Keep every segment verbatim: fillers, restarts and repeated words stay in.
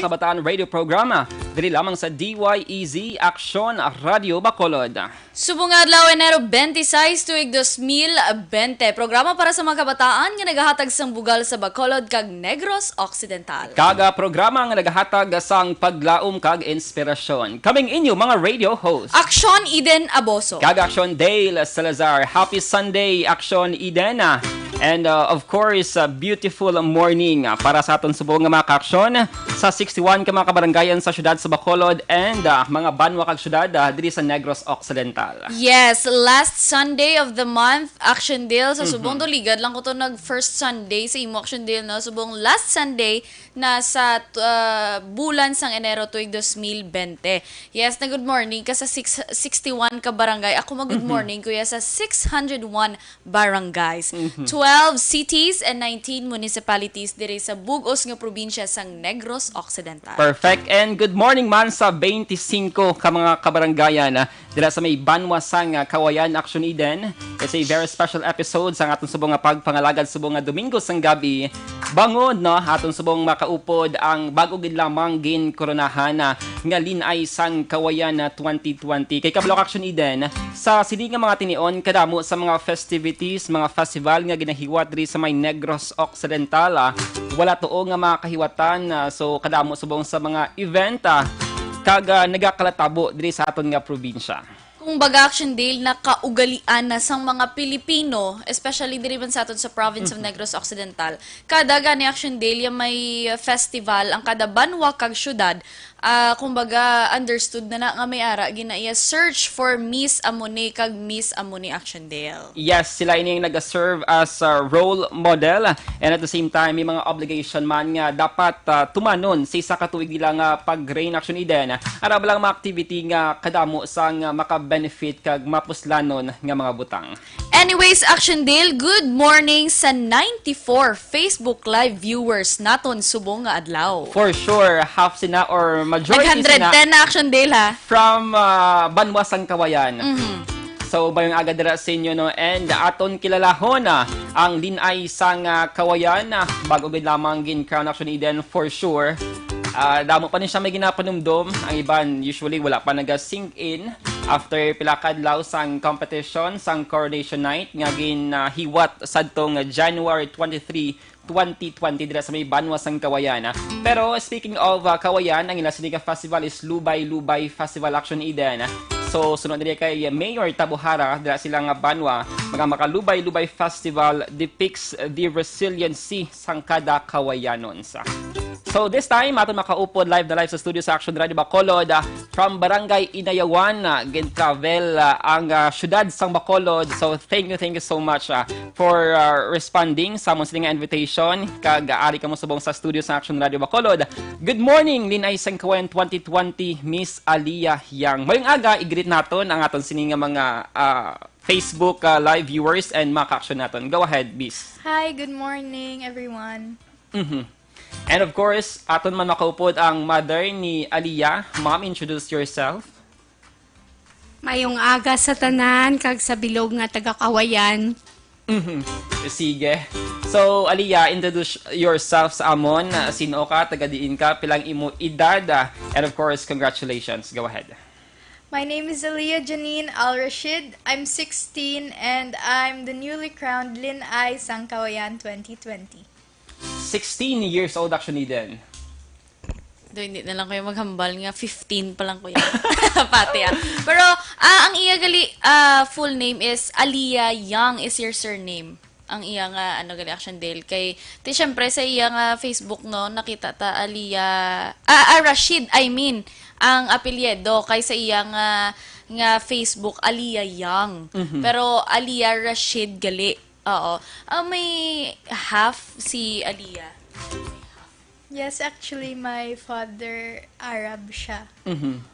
Kabataan Radio Programa, diri lamang sa D Y E Z Aksyon Radio Bacolod. Subong nga adlaw, Enero twenty-six, tuig dos mil bente. Programa para sa mga kabataan nga nagahatag sang bugal sa Bacolod kag Negros Occidental. Kag, ah, programa nga nagahatag sang paglaom kag inspirasyon. Kaming inyo mga radio host. Aksyon Eden Aboso. Kag Aksyon Dale Salazar. Happy Sunday, Aksyon Eden. Ah, And, uh, of course, a beautiful morning, uh, para sa aton subong nga mga kaaksyon sa sixty-one ka mga kabarangayan sa siyudad sa Bacolod and, uh, mga banwa kag siyudad, uh, diri sa Negros Occidental. Yes, last Sunday of the month, Action Dale, sa subong Mhm. to, ligad lang ko to nag first Sunday sa imo, Action Dale, no? Subong last Sunday na sa, uh, bulan sang Enero tuig dos mil bente. Yes, na good morning ka sa six, sixty-one ka barangay. Ako mag good Mhm. morning, kuya, sa six hundred one barangays, Mhm. twelve cities and nineteen municipalities diri sa bug-os nga probinsya sang Negros Occidental. Perfect. And good morning man sa twenty-five ka mga kabarangayan, ah, dira sa may banwa sang, ah, Kawayan, Action Eden. It's a very special episode sa aton subong nga pagpangalagad subong nga Domingo sang gabi. Bangod, no, aton subong makaupod ang bago gid lamang ginkoronahan, ah, nga Linay sang Kawayan, ah, twenty twenty. Kay kabalo ka, Action Eden, sa sini nga mga tinion, kadamo sa mga festivities, mga festival nga ginahiwat diri sa may Negros Occidental, ah, wala tuo nga makahiwatan, ah, so kadamo subong sa mga event, ah, kag, ah, nagakalatabo diri sa aton nga probinsya. Kung baga, Action Dale, nakaugalian na sang mga Pilipino, especially diri man sa aton sa province of Mhm. Negros Occidental, kada gani, Action Dale, ya may festival ang kada banwa kag syudad, ah, kumbaga, understood na na nga may ara ginaiya search for Miss Amoni kag Miss Amoni, Action Dale. Yes, sila ini ang nag-serve as a role model, and at the same time, may mga obligation man nga dapat, ah, tumanon sa isa ka tuig nila nga pag-reign, Action Eden. Ara ba lang mga activity nga kadamo sang maka-benefit kag mapuslanon nga mga butang? Anyways, Action Dale, good morning sa ninety-four Facebook Live viewers naton subong nga adlaw. For sure, half sina or majority Nag hundred ten sina na, Action Dale, ha? From, ah, Banwa sang Kawayan. Mhm. So, mayong aga dira sa inyo, no? And aton kilalahon, ah, ang Linay sang, ah, Kawayan, ah, bago gid lamang gin-crown, Action Eden, for sure. Ah, damo pa ni siya may ginapanumdom. Ang iban, usually, wala pa naga-sink in after pila ka adlaw sang competition, sang Coronation Night, nga gin, ah, hiwat sadtong January twenty-three, twenty twenty, dira sa may Banwa sang Kawayan, ah. Pero speaking of, ah, Kawayan, ang ila sini nga festival is Lubay Lubay Festival, Action Eden. So, sunod diri kay Mayor Tabuhara, dira sila nga banwa, mga maka-Lubay Lubay Festival depicts the resiliency sang kada Kawayanon sa. So, this time, aton makaupod live na live sa studio sa Action Radio Bacolod, ah, from Barangay Inayawan, ah, gin-travel, ah, ang, ah, syudad sang Bacolod. So, thank you, thank you so much, ah, for, uh, responding sa amon sini nga invitation, kag ari kamo subong sa studio sa Action Radio Bacolod. Good morning, Linay sang Kawayan twenty twenty, Miss Aliyah Yang. Mayong aga, i-greet naton ang aton sini nga mga, uh, Facebook, uh, live viewers and mga ka-action naton. Go ahead, Miss. Hi, good morning, everyone. Mhm. And of course, aton man makaupod ang mother ni Aliyah. Ma'am, introduce yourself. Mayong aga sa tanan kag sa bilog nga taga-Kawayan. Mhm. Sige. So, Aliyah, introduce yourself sa amon. Sino ka, taga diin ka, pilang imo edad, ah, and of course, congratulations. Go ahead. My name is Aliyah Janine Al Rashid. I'm sixteen and I'm the newly crowned Linay sang Kawayan twenty twenty. Sixteen years old, Action Eden. Do, hindi na lang kayo maghambal nga fifteen pa lang, kuya. Pati, ah. Pero, ah, ang iya gali, ah, full name is Aliyah Yang is your surname. Ang iya nga, ano, gali, Action Dale. Kay, ti, syempre, sa iya nga Facebook, no, nakita ta Aliyah, ah, ah, Rashid, I mean, ang apelyido. Kay sa iya nga, nga Facebook, Aliyah Yang. Mhm. Pero Aliyah Rashid gali. Oo. Ah, may half si Aliyah. Yes, actually, my father Arab siya. Mhm.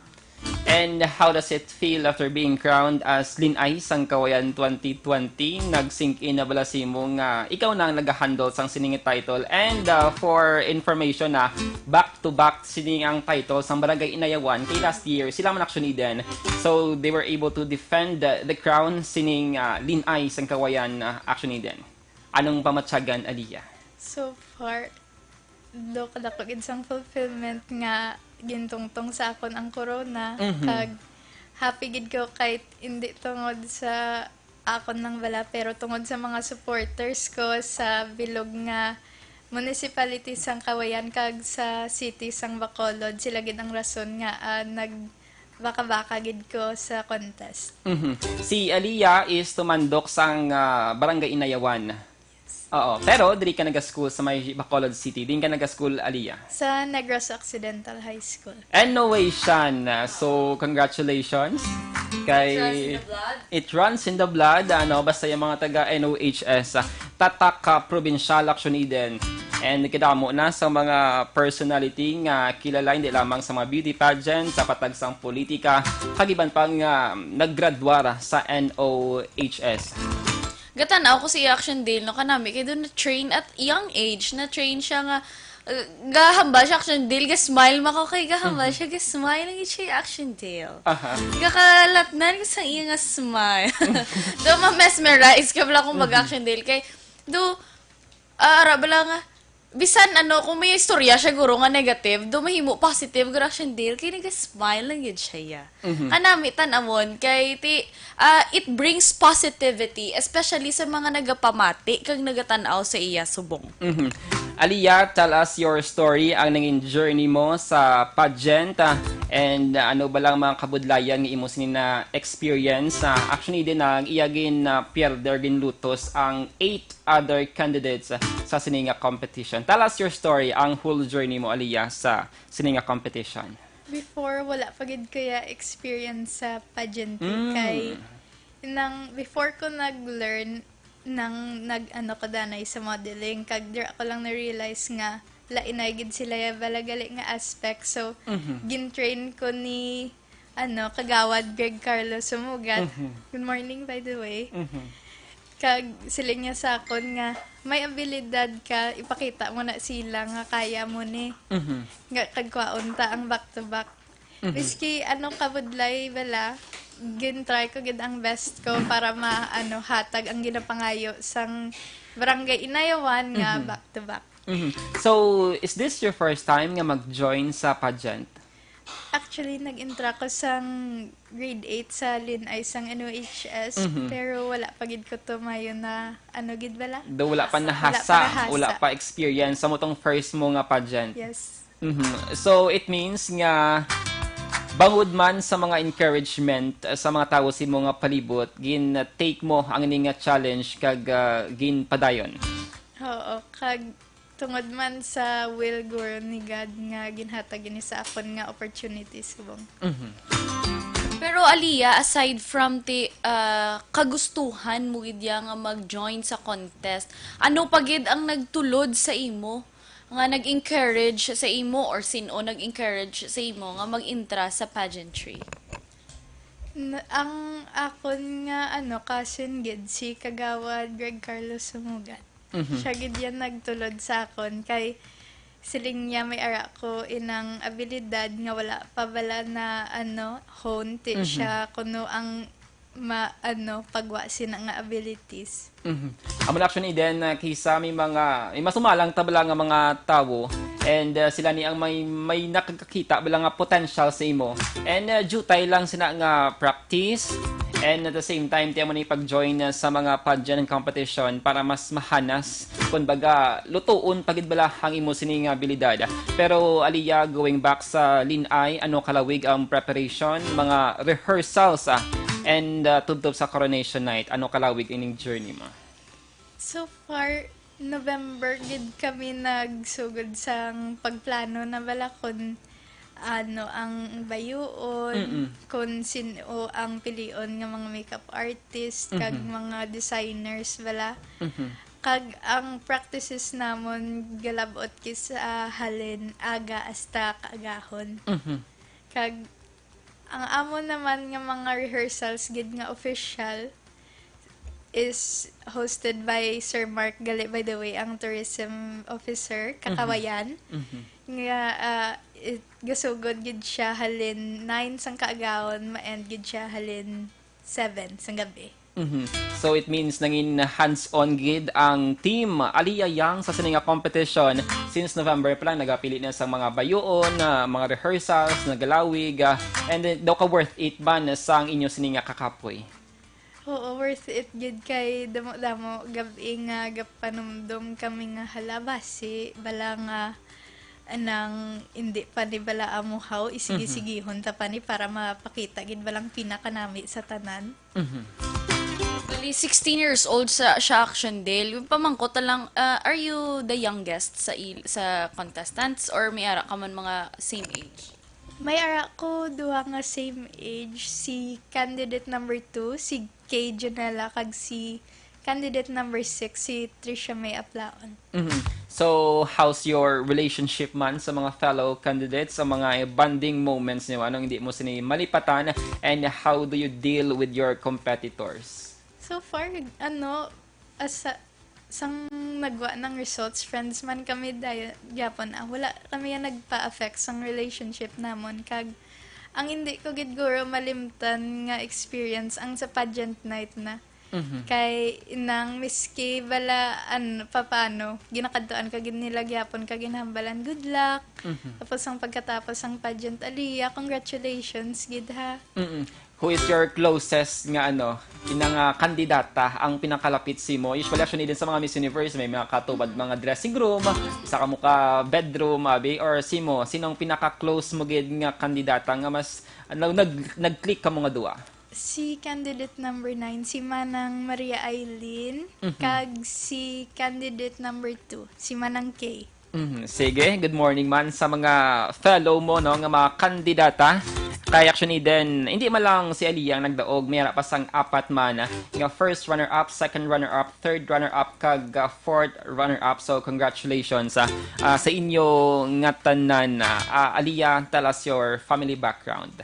And how does it feel after being crowned as Linay sang Kawayan twenty twenty? Nag-sink in na bala sa imo nga ikaw na ang nag-handle sang sining title? And, uh, for information na, back to back sini ang title sang Barangay Inayawan kay last year, sila man, Action Eden. So, they were able to defend the, the crown sining, uh, Linay sang Kawayan, uh, Action Eden. Anong pamatyagan, Aliyah? So far, Do kadako gid sang fulfillment nga gintungtong sa akon ang corona, Mhm. kag happy gid ko kay hindi tungod sa akon lang bala, pero tungod sa mga supporters ko sa bilog nga municipality sang Cauayan kag sa city sang Bacolod. Sila gid ang rason nga, ah, nagbaka-baka gid ko sa contest. Mhm. Si Aliyah is tumandok sang, ah, Barangay Inayawan. Oo, pero diri ka naga-school sa may Bacolod City. Din ka naga-school, Aliyah? Sa Negros Occidental High School. N O Asian. So, congratulations. Kay It runs in the blood. It runs in the blood, ano, basta yung mga taga N O H S, ah, tatak ka probinsyal, Action Eden. And kadamo na sa mga personality nga kilala, hindi lamang sa mga beauty pageant, sa patag sang politika, kag iban pa nga naggraduar sa N O H S. Gatan-aw ko si Action Dale, no, kanami, kay doon na-train at young age, na-train siya nga, uh, gahamba siya, Action Dale, ga-smile man ko kay gahamba Mhm. siya, ga-smile, ang siya Action Dale. Aha. Gakalatnan ko sa iya nga smile. Do ma-mesmerize ka bala kung Mhm. mag-Action Dale, kay do, ah, ara bala nga, bisan ano, kung may istorya siya, guro, nga negative, do mahimo positive, guro, Action Dale, kay naga-smile lang yun siya, ya. Mhm. Kanami tan-awon kay ti-, ah, it brings positivity, especially sa mga nagapamati kag nagatan-aw sa iya subong. Mhm. Aliyah, tell us your story, ang nangin journey mo sa pageant, ah, and, ah, ano ba lang mga kabudlayan nga imo sini na experience? Ah, actually, din ang iya gin, ah, pierder, ginlutos ang eight other candidates, ah, sa sini nga competition. Tell us your story, ang whole journey mo, Aliyah, sa sini nga competition. Before, wala pa gid ko ya experience sa pageantry Mm. kay nang before ko nag-learn nang nag-ano ko danay sa modeling, kag dira ko lang na-realize nga lainay gid sila ya bala gali nga aspect. So, Mhm. gin-train ko ni, ano, Kagawad Greg Carlos Sumugat. Mhm. Good morning, by the way. Mhm. Kag siling niya sa akon nga, "May abilidad ka, ipakita mo na sila nga kaya mo ni." Mhm. Nga kag kwaon ta ang back to back. Mhm. Miski ano kabudlay bala, gin-try ko gid ang best ko para ma-, ano, hatag ang ginapangayo sang Barangay Inayawan nga Mhm. back to back. Mhm. So, is this your first time nga mag-join sa pageant? Actually, nag-intra ko sang grade eight sa Lin-ay sang N O H S, Mhm. pero wala pa gid ko tumayo na, ano gid bala? Do wala pa Hasa. Wala pa nahasa, nahasa. Wala pa experience. Sa mo tong first mo nga pageant? Yes. Mhm. So, it means nga, bangod man sa mga encouragement, uh, sa mga tawo sa imo nga palibot, gin-take mo ang ini nga challenge kag, uh, ginpadayon? Oo, kag tungod man sa will guro ni God nga ginhatag ini sa akon nga opportunity subong. Mhm. Pero, Aliyah, aside from ti, uh, kagustuhan mo gid ya nga mag-join sa contest, ano pa gid ang nagtulod sa imo? Nga nag-encourage sa imo or sin-o nag-encourage sa imo nga mag-intra sa pageantry? N-, ang akon nga, ano, cousin gid, si Kagawad Greg Carlos Sumugat. Mhm. Siya gid yan nagtulod sa akon kay siling niya may ara ko inang abilidad nga wala pa bala na, ano, hone, ti Mhm. siya kuno ang ma-, ano, pagwa sina nga abilities. Mhm. Amo na, actually, then, uh, kaysa may mga, may masumalang ta bala nga mga tawo, and, uh, sila ni ang may, may nakakakita bala nga potential sa imo. And, uh, dutay lang sina nga practice, and at the same time, ti amo ni pag-join, uh, sa mga pageant and competition para mas mahanas, kun baga, lutuon pa gid bala ang imo sini nga abilidad. Pero, Aliyah, going back sa Lin-ay, ano kalawig ang preparation, mga rehearsals, ah, and, ah, tubtob sa Coronation Night, ano kalawig ining journey mo? So far, November gid kami nagsugod sang pagplano na bala kun ano ang bayuon, Mm-mm. kun sin-o ang pilion nga mga makeup artist, kag Mhm. mga designers bala. Mhm. Kag ang practices namon galab-ot gid sa halin aga hasta kaagahon. Mhm. Kag ang amon naman nga mga rehearsals gid nga official is hosted by Sir Mark gali, by the way, ang tourism officer, Mhm. Kakawayan, Mhm. nga, ah, it, gasugod gid siya halin nine sang kaagahon, ma-end gid siya halin seven sang gabi. Mhm. So it means nangin hands-on gid ang Team Aliyah Yang sa sini nga competition. Since November pa lang, nagapili na sa mga bayuon, ah, mga rehearsals, nagalawig, ah, and then, daw ka worth it man sang inyo sini nga kakapoy? Oo, worth it gid kay damo-damo gab-i nga gapanumdom kami nga, "Hala, basi bala nga anang indi pa ni bala amo haw, Mhm. isigi-sigihon ta pa ni para mapakita gid balang pinakanami sa tanan." Mhm. Bali, sixteen years old sa, siya, Action Dale. Yung pamangkot na lang, ah, are you the youngest sa il-, sa contestants or may ara ka man mga same age? May ara ko duha nga same age, si candidate number two, si Kay Janela, kag si candidate number six, si Trisha May Aplaon. Mhm. So, how's your relationship man sa mga fellow candidates, sa mga bonding moments niyo? Anong hindi mo sini malipatan, and how do you deal with your competitors? So far, ano, as a, sang nagwa ng results, friends man kami dayo gyapon. Ah, wala kami nga nagpa-affect sang relationship namon. Kag ang hindi ko gid guro malimtan nga experience ang sa pageant night na. Mhm. Kay nang miski bala, an, papaano, ginakadtuan ka gid nila gyapon, kag ginhambalan, "Good luck." Mhm. Tapos ang pagkatapos ang pageant, "Aliyah, congratulations gid ha." Mm-mm. Who is your closest nga, ano, ina nga kandidata, ang pinakalapit simo? Usually, actually, din sa mga Miss Universe, may mga katubad, mga dressing room, isa ka mo ka bedroom, abi, or simo, sino ang pinaka-close mo gid nga kandidata nga mas, ano, nag-, nag-click ka mo nga duwa? Si candidate number nine, si Manang Maria Eileen, Mhm. kag si candidate number two, si Manang Kay. Mhm. Sige, good morning man sa mga fellow mo, no, nga mga kandidata. Kay actually din, hindi man lang si Aliyah ang nagdaog, may ara pa sang apat man, ah, nga first runner-up, second runner-up, third runner-up, kag, ah, fourth runner-up. So, congratulations, ah, ah, sa inyo nga tanan. Ah, Aliyah, tell us your family background.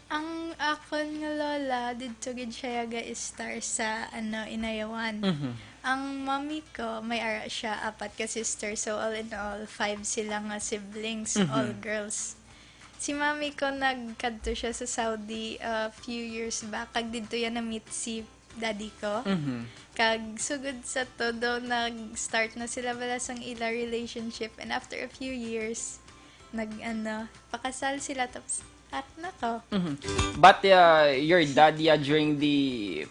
Ang akon nga lola, didto gid siya ga-star sa, ano, Inayawan. Mhm. Ang mommy ko, may ara siya apat ka sister. So, all in all, five sila nga siblings, Mhm. all girls. Si mommy ko, nagkadto siya sa Saudi a few years back. Kag didto yan na-meet si daddy ko. Mhm. Kag sugod sa todo, nag-start na sila bala sang ila relationship. And after a few years, nag, ano, pakasal sila. Tapos, at na ko. Mhm. But, uh, your dad, yeah, during the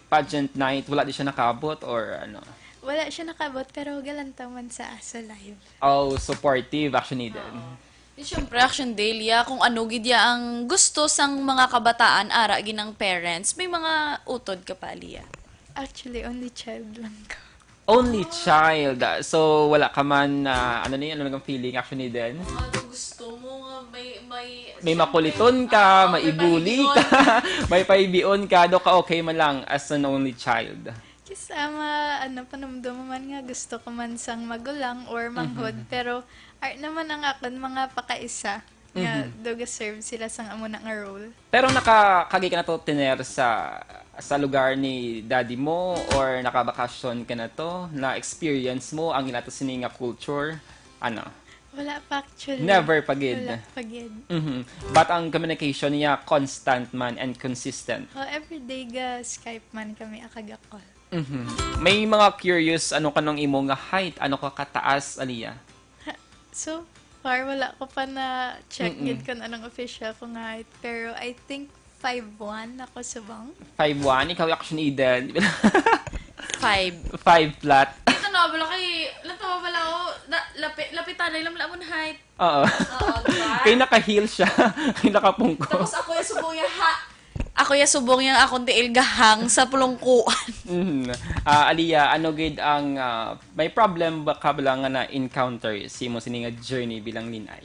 pageant night, wala di siya nakabot or ano? Wala siya nakabot, pero galantaw man sa, sa live. Oh, supportive, actually, din. Oo. Di, syempre, Action Dale, ya, kung ano gid ya ang gusto sang mga kabataan, ara gid ang parents, may mga utod ka pa, Aliyah? Actually, only child lang ko. Only child. So, wala ka man, ah, ano ni, ano nang feeling, actually, din? Kung ano gusto mo nga may, may, May syempre, makuliton ka, ah, may may ibuli paibion ka, ka. May paibion ka, do ka okay man lang as an only child? Kis-a ma-, ano, panumdum man nga gusto ko man sang magulang or manghod, Mhm. pero art naman ang akon mga pakaisa nga Mhm. do ga-serve sila sang amo na nga role. Pero naka-, kagi ka na to tener sa, sa lugar ni daddy mo or nakabakasyon ka na to, na-experience mo ang ila to sini nga culture? Ano? Wala pa, actually. Never pa gid? Wala pa gid. Mhm. But ang communication niya constant man and consistent? Oh, everyday ga Skype man kami, aka ga call. Mhm. May mga curious, ano, kanang imo nga height? Ano ka kataas, Aliyah? Ha, so far, wala ko pa na-check Mm-mm. gid kung anong official ko nga height. Pero I think five one ako subong. Five one? Ikaw, action Eden. Five. Five flat. Ito na, wala kay, ito, wala ko, na, lapi-, lapitan na lang, wala mo na height. Oo. Oo, diba? Kay naka-heel siya. Kay nakapungko. Tapos ako yung subong niya, ha? Ako yung subong niya, akong tiil gahang sa pulungkuan. Mhm. Ah, Aliyah, ano gid ang, ah, may problem ba ka ba lang nga na-encounter sa imo sini nga journey bilang Linay?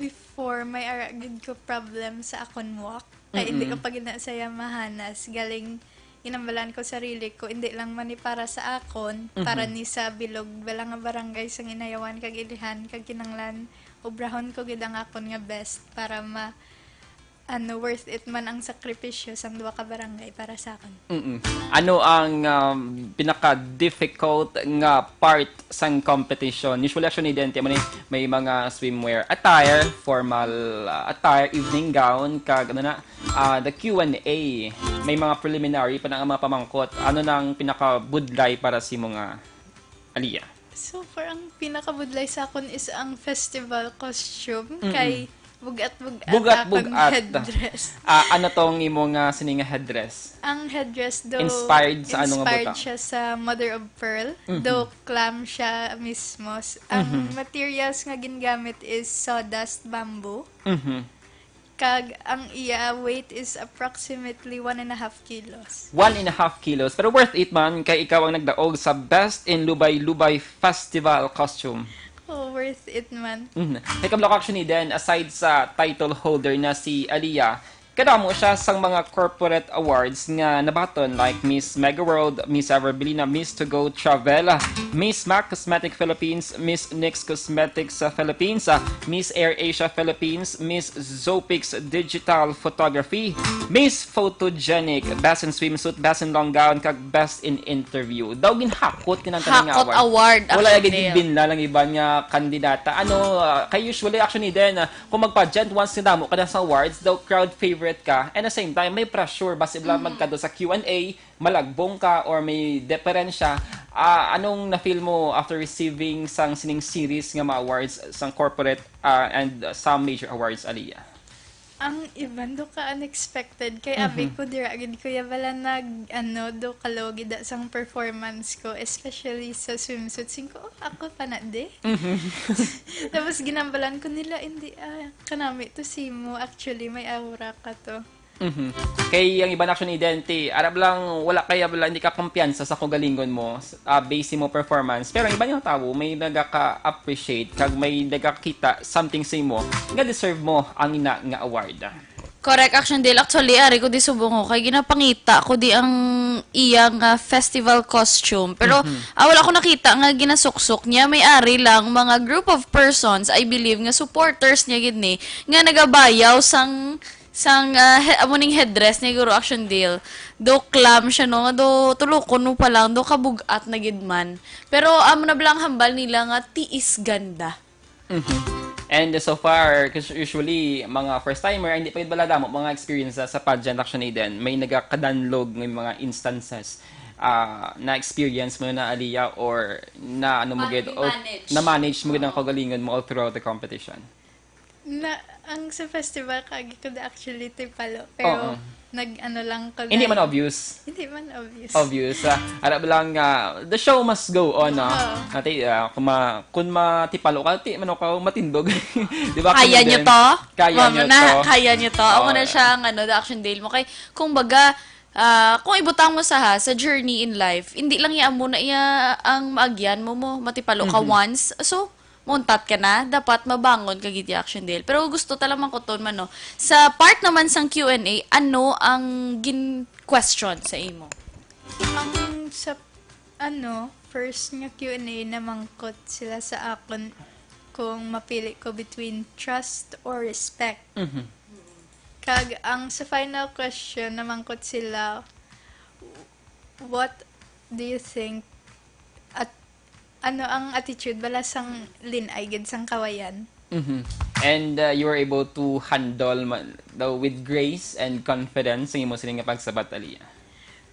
Before, may ara gid ko problem sa akon walk. Kay hindi Mm-mm. ko pa gid na siya mahanas. Galing, ginambalan ko sarili ko, hindi lang man ni para sa akon, Mhm. para ni sa bilog bala nga barangay sang Inayawan kag Ilihan, kag kinanglan, obrahon ko gid ang akon nga best para ma-, ano, worth it man ang sakripisyo sang duha ka barangay para sa akon. Mm-mm. Ano ang um, pinaka-difficult nga part sang competition? Usually, actually, Dente, mo ni may mga swimwear attire, formal uh, attire, evening gown, kag ano na, uh, the Q and A. May mga preliminary pa na nga mga pamangkot. Ano nang pinakabudlay para si mga Aliyah? So far, ang pinakabudlay sa akon is ang festival costume Mm-mm. kay bugat-bugat Bugat-bugat. Akong headdress. Ah, ano tong imo nga sini nga headdress? Ang headdress do Inspired sa ano nga inspired butang? Siya sa mother of pearl, Mhm. do clam siya mismo. S- Ang Mhm. materials nga gingamit is sawdust bamboo. Mhm. Kag ang iya weight is approximately one and a half kilos. One and a half kilos. Pero worth it man kay ikaw ang nagdaog sa Best in Lubay-Lubay Festival Costume. Oh, worth it man. Mm. Hey, kablo ka, actually, then, aside sa title holder na si Aliyah, kadamo siya sang mga corporate awards nga nabaton like Miss Mega World, Miss Everbelina, Miss To Go Travel, Miss Mac Cosmetic Philippines, Miss Nix Cosmetics sa Philippines, ah, Miss Air Asia Philippines, Miss Zopix Digital Photography, Miss Photogenic, Best in Swimsuit, Best in Long Gown, kag Best in Interview. Daw ginhakot ka ng tanan nga Hakot award. Award, Wala actually. Lagi ginbinla lang iban nga kandidata. Ano, ah, kay usually, actually, then, ah, kung mag-pageant, once nga damo ka na sa awards, daw crowd favorite ka, and the same time, may pressure, basi bala magkado sa Q and A, malagbong ka, or may diferensya. Ah, anong na-feel mo after receiving sang sining series nga mga awards, sang corporate, ah, and, ah, some major awards, Aliyah? Ang iban do ka unexpected kay abi ko dira gid kuya bala nag ano do kalaw gid sang performance ko, especially sa swimsuit. Sing ko, "Oh, ako pa na di." Tapos ginambalan ko nila, "Hindi, ah, kanami to si mo. Actually, may aura ka to." Mhm. Kay ang iban, actually, Dente, arab lang, wala kaya bala, hindi ka kumpiyansa sa kaugalingon mo, s- ah, base mo performance. Pero ang iban nga tawo, may nagaka-appreciate, kag may nagakita something sa imo, nga deserve mo ang ina nga award. Correct, Action Dale. Actually, ari ko di subong ko. Kay ginapangita ko di ang iya nga festival costume. Pero ah, wala ko nakita nga ginasuksok niya. May ari lang mga group of persons, I believe, nga supporters niya gid ni, nga nagabayaw sang sang ah, he, amo ning headdress ni Guru Action Dale. Do clam siya, no, nga do tulukon mo pa lang, do kabugat na gid man. Pero amo na bala ang hambal nila nga tiis ganda. Mhm. And so far, 'cause usually, mga first-timer, hindi pa gid bala damo mga experience sa, sa pageant, actually, then may nagakadanlog ng mga instances ah, na-experience mo na, Aliyah, or na ano mo gid, o Ma-manage. Na-manage mo gid ang kaugalingon mo all throughout the competition? Na, ang sa festival, kagi ko na actually tipalo. Pero Oo. nag-ano lang ko Hindi na man obvious. Hindi man obvious. Obvious. Ah, arab lang nga, the show must go on, no? Oo. Ati, ah, kung, ma, kung matipalo ka, ti, man ka matindog. Di ba? Kaya Kung nyo din, to? Kaya Ma'am, nyo na, to. Kaya nyo to? Amo Oo. Na siya ang ano, the Action Dale mo. Kay, kung baga, ah, kung ibutang mo sa ha, sa journey in life, hindi lang iya amo na iya ang maagyan mo mo, matipalo ka Mhm. once. So, mauntat ka na, dapat mabangon ka gid, Action Dale. Pero gusto ta lang mangkuton man, no. Sa part naman sang Q and A, ano ang gin-question sa imo? Ang sa, ano, first nga Q and A, namangkot sila sa akon kung mapili ko between trust or respect. Mhm. Kag ang sa final question, namangkot sila, "What do you think at ano ang attitude bala sang lin-ay gid sang kawayan?" Mhm. And uh, you were able to handle ma- the, with grace and confidence ang imo sining nga pagsabat, Aliyah?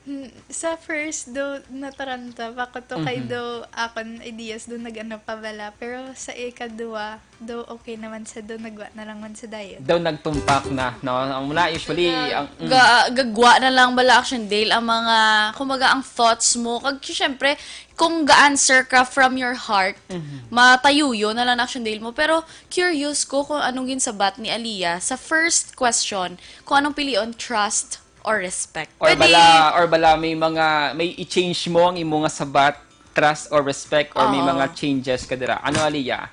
Hmm, sa first do nataranta pa ko to kay Mhm. do akon ideas do nag-ano pa bala, pero sa ikadua do okay naman sa do nagwa na lang man sa dayon. Daw nagtumpak na, no? Ang muna, usually, ang... mm. Ga, gagwa na lang bala, Action Dale, ang mga, kumbaga, ang thoughts mo. Kag, syempre, kung ga-answer ka from your heart, matayuyo na lang, Action Dale mo. Pero, curious ko kung anong ginsabat ni Aliyah sa first question, kung anong pilion, trust or respect. Or Pwede- bala, or bala may mga, may i-change mo ang imo nga sabat, trust or respect, or may Oo. mga changes ka dira. Ano, Aliyah?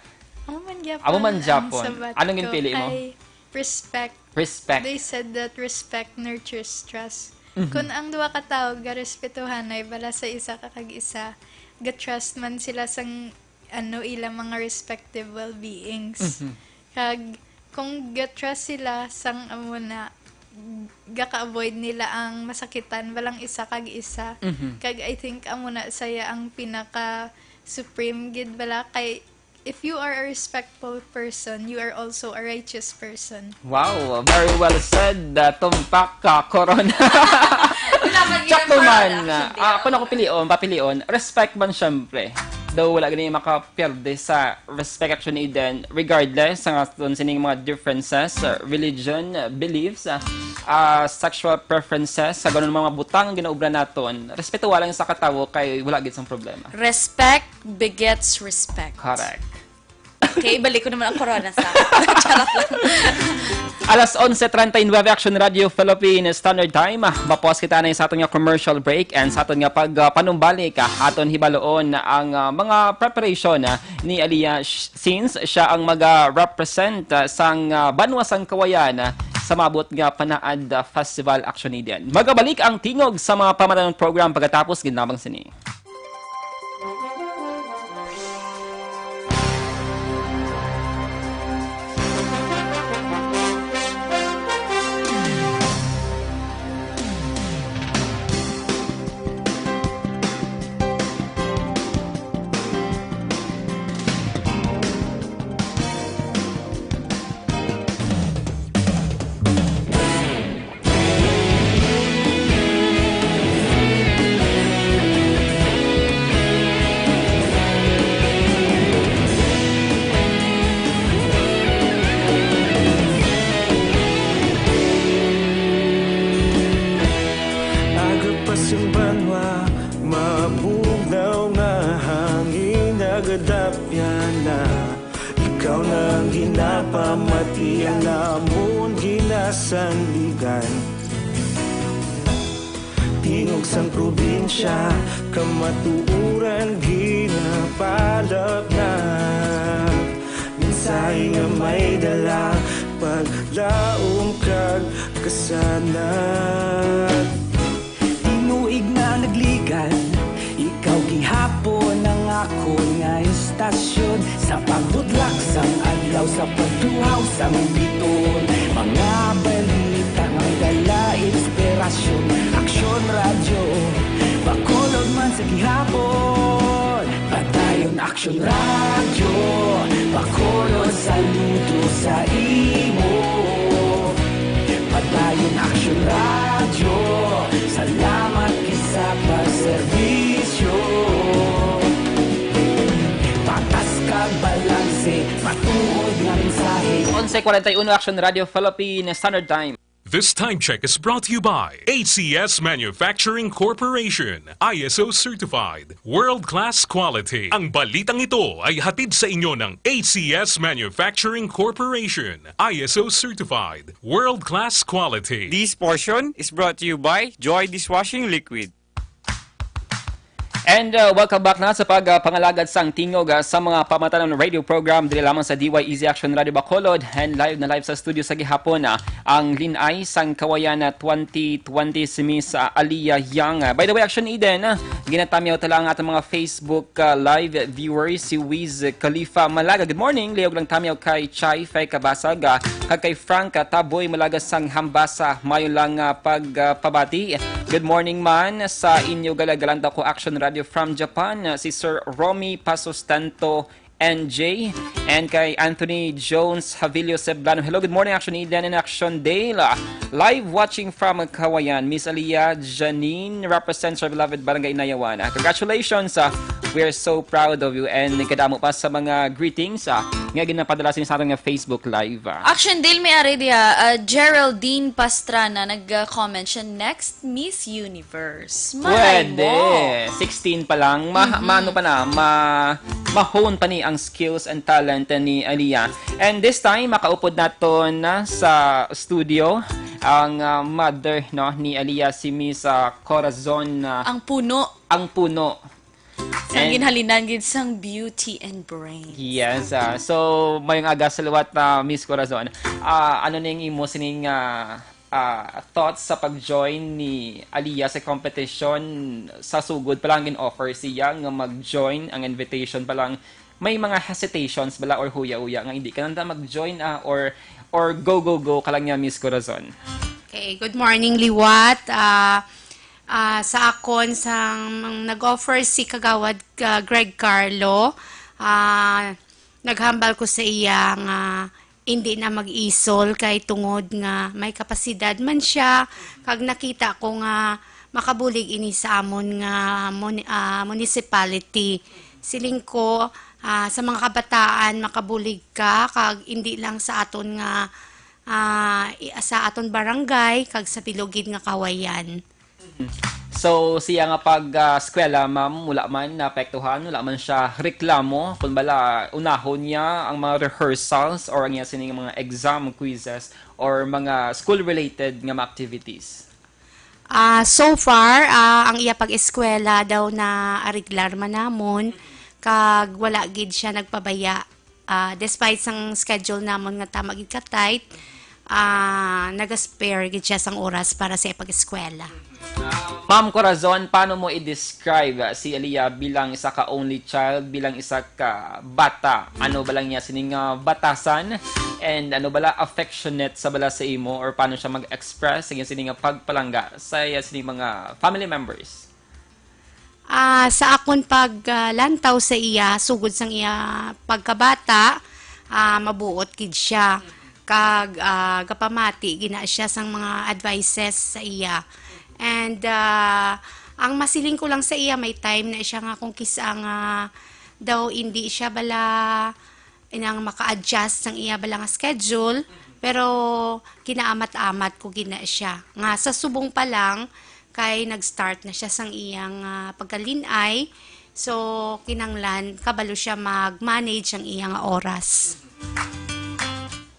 Amo man gyapon. Amo man Ang gyapon. sabat Anong ko ginpili mo? Kay respect. Respect. They said that respect nurtures trust. Mhm. Kung ang duha ka tawo garespetuhanay bala sa isa ka kag isa, ga-trust man sila sang ano ilang mga respective well-beings. Mhm. Kag kung ga-trust sila sang amo na, gaka-avoid nila ang masakitan, balang isa kag isa. Mhm. Kag I think amo na saya ang pinaka supreme gid bala kay if you are a respectful person, you are also a righteous person. Wow, very well said, uh, Tumpak, uh, Corona. Wala man Sakto gyud man. Corona, actually, Ah, ah. Kung ako pilion, papilion, respect man syempre. Though wala gani makapierde sa respect, actually, then regardless sa nga aton sining mga differences, uh, religion, uh, beliefs, uh, uh, sexual preferences, sa ganun mga butang nga ginaobra naton, respetuha lang sa katawo kay wala gid sang problema. Respect begets respect. Correct. Okay, balik ko naman ang corona sa Charot lang. Alas onse treinta y nueve, Action Radio Philippines Standard Time. Mapuas kita na sa aton nga commercial break and sa aton nga pag, ah, panumbalik, ah, aton hibaloon ang, ah, mga preparation, ah, ni Aliyah sh-, since siya ang maga-represent, ah, sang, ah, banwa sang Kawayan, ah, sa maabot nga Panaad, ah, Festival, actually, din. Magabalik ang tingog sa mga pamatanon program pagkatapos gid lamang sini. Aga pa sang banwa, mabugnaw nga hangin nagadapyan na. Ikaw na ang ginapamati, ang amon ginasandigan. Tingog sang probinsya, kamatuoran ginapalapnap. Mensahe nga may dala, paglaom kag kasanag. Tinuig na nagligan, ikaw gihapon ang akon nga istasyon. Sa pagbudlak sang adlaw, sa pagtuhaw sang biton, mga balita nga dala inspirasyon. Aksyon Radyo, Bacolod man sa gihapon. Padayon Aksyon Radyo, Bacolod, saludo sa imo. Padayon Aksyon Radyo, salamat gid sa pagserbisyo. Patas kag balanse, matuod nga mensahe. Onse cuarenta y uno, Action Radio Philippine Standard Time. This time check is brought to you by A C S Manufacturing Corporation, I S O certified, world-class quality. Ang balitang ito ay hatid sa inyo ng A C S Manufacturing Corporation, I S O certified, world-class quality. This portion is brought to you by Joy Dishwashing Liquid. And, uh, welcome back na sa pag, uh, pangalagad sang tingog, uh, sa mga pamatanon radio program diri lamang sa D Y E Z Action Radio Bacolod, and live na live sa studio sa gihapon, uh, ang Linay sang Kawayan, uh, twenty twenty, si Miss, uh, Aliyah Yang. Uh, by the way, Action Eden, uh, ginatamyaw ta lang ang atong mga Facebook, uh, live viewers, si Wiz Khalifa Malaga. Good morning. Liog lang tamyaw kay Chai Fe Kabasag, uh, kag kay Frank, uh, Taboy Malaga sang Hambasa. Mayo lang, uh, pag, uh, pabati. Good morning man sa inyo, galagalanta ko, Action Radio from Japan, uh, si Sir Romy Pasustento N J, and kay Anthony Jones Havilio Ceblano. Hello, good morning, Action Eden and Action Dale. Uh, live watching from Kawayan, Miss Aliyah Janine represents our beloved Barangay Nayawan. Uh, congratulations, uh, we are so proud of you, and kadamo pa sa mga greetings, uh, nga ginapadala sa inyo sa aton nga Facebook Live, uh. Action Dale, may ari diha, uh, Geraldine Pastrana nag-comment siya, "Next Miss Universe." Malay Pwede. Mo. Sixteen pa lang. Ma-, Mhm. maano pa na, ma-, ma-hone pa ni ang skills and talent ni Aliyah. And this time, makaupod naton na sa studio ang, ah, mother, no, ni Aliyah, si Miss, ah, Corazon, ah, Ang puno. Ang puno. Sang And ginhalinan gid sang beauty and brains. Yes, ah, so, mayong aga sa liwat, ah, Miss Corazon. Ah, ano ning imo sining, ah, ah, thoughts sa pag-join ni Aliyah sa competition? Sa sugod pa lang gin-offer siya nga mag-join, ang invitation pa lang, may mga hesitations bala or huya-huya nga hindi ka nanda mag-join, ah, or, or go, go, go ka lang niya, Miss Corazon? Okay, good morning, liwat. Ah, ah, sa akon, sang nag-offer si Kagawad, ah, Greg Carlo, ah, naghambal ko sa iya nga hindi na mag-isol kay tungod nga may kapasidad man siya, kag nakita ko nga makabulig ini sa amon nga muni-, ah, municipality. Siling ko, ah, sa mga kabataan, makabulig ka, kag hindi lang sa aton nga, ah, i-, sa aton barangay, kag sa bilog gid nga Cauayan. So, siya nga pag, ah, eskwela, ma'am, wala man naapektuhan, wala man siya reklamo, kung bala, unahon niya ang mga rehearsals or ang iya sining mga exam, quizzes, or mga school-related nga mga activities? Ah, so far, ah, ang iya pag-eskwela daw na ariglar man namon, kag wala gid siya nagpabaya. Ah, despite sang schedule namon nga tama gid ka tight, ah, nag-spare gid siya sang oras para sa iya pag-eskwela. Ma'am Corazon, paano mo i-describe, ah, si Aliyah bilang isa ka only child, bilang isa ka bata? Ano ba lang niya sining, ah, batasan? And ano bala, affectionate sa bala sa imo? Or paano siya mag-express sa iyang sining, ah, pagpalangga sa iya sining mga family members? Ah, sa akon pag, ah, lantaw sa iya, sugod sang iya pagkabata, ah, mabuot gid siya. Kag, ah, gapamati gina siya sang mga advices sa iya. And, ah, ang masiling ko lang sa iya, may time na siya nga kung kis-a nga daw hindi siya bala inang maka-adjust sang iya bala nga schedule, pero kinaamat-amat ko gina siya. Nga sa subong pa lang, kay nag-start na siya sang iyang, ah, pagkalin-ay. So, kinanglan, kabalo siya mag-manage ang iyang oras.